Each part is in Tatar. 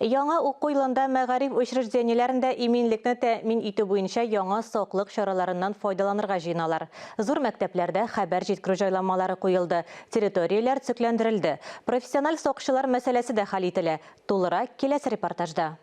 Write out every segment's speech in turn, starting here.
Яңа уку елында мәгариф учреждениеләрендә иминлекне тәэмин итү буенча яңа саклык чараларыннан файдаланырга җыеналар. Зур мәктәпләрдә хәбәр җиткерү җайланмалары куелды, территорияләр төзекләндерелде. Профессиональ сакчылар мәсьәләсе дә хәл ителә. Тулырак, киләсе репортажда.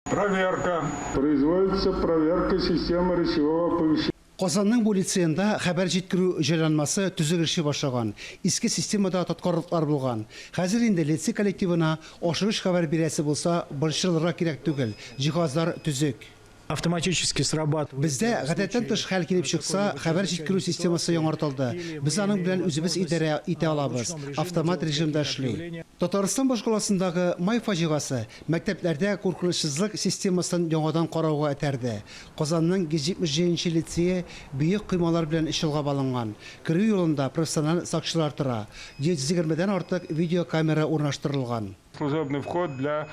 Проверка. Производится проверка системы речевого оповещения. Казанның бу лицеенда хәбәр җиткерү җайланмасы төзек эшли башлаган. Иске системада тоткарлыклар булган. Хәзер инде лицей коллективына ашыгыч хәбәр бирәсе булса, борчылырга кирәк түгел, җиһазлар төзек. Автоматически срабатывает. Бездә гадәттән тыш хәл килеп чыкса, хәбәр җиткерү системасы яңартылды. Без аның белән үзебез идарә итә алабыз, автомат режимда эшли. Татарстан башкаласындагы май фаҗигасы мәктәпләрдә куркынычсызлык системасын яңадан карауга этәрде. Казанның 177 нче лицее биек коймалар белән чолгап алынган. Керү юлында профессиональ сакчылар тора. 120 дән артык видеокамера урнаштырылган. Служебный вход для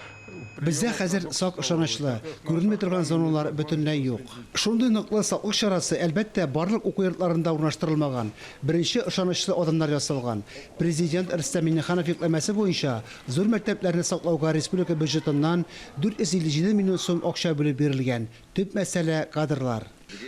Бездә хәзер сак ышанычлы, күренми торган зоналар бөтенләй юк. Шундый ныклы саклык чарасы, әлбәттә, барлык уку йортларында урнаштырылмаган. Беренче ышанычлы адымнар ясалган. Президент Рөстәм Миңнеханов йөкләмәсе буенча, зур мәктәпләрне саклауга республика бюджетыннан 457 миллион сум акча бүлеп бирелгән. Төп мәсьәлә, кадрлар.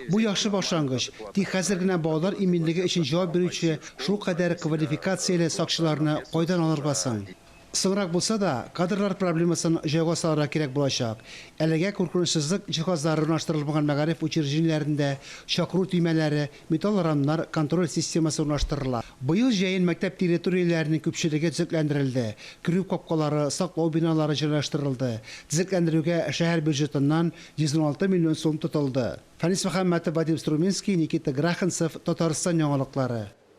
Бу яхшы башлангыч, тик хәзер генә балалар иминлеге өчен җавап бирүче шулкадәр квалификацияле сакчыларны кайдан алырга соң? Соңрак булса да, кадрлар проблемасын җайга салырга кирәк булачак. Әлегә куркынычсызлык җиһазлары урнаштырылмаган мәгариф учреждениеләрендә чакыру төймәләре, металл рамнар, контроль системасы урнаштырыла. Быел җәен мәктәп территорияләренең күпчелеге төзекләндерелде, керү капкалары, саклау биналары җайлаштырылды. Төзекләндерүгә шәһәр бюджетыннан 116 миллион сум тотылды. Фәнис Мөхәммәтов, Вадим Струминский, Никита Граханцев, Татарстан яңалыклары.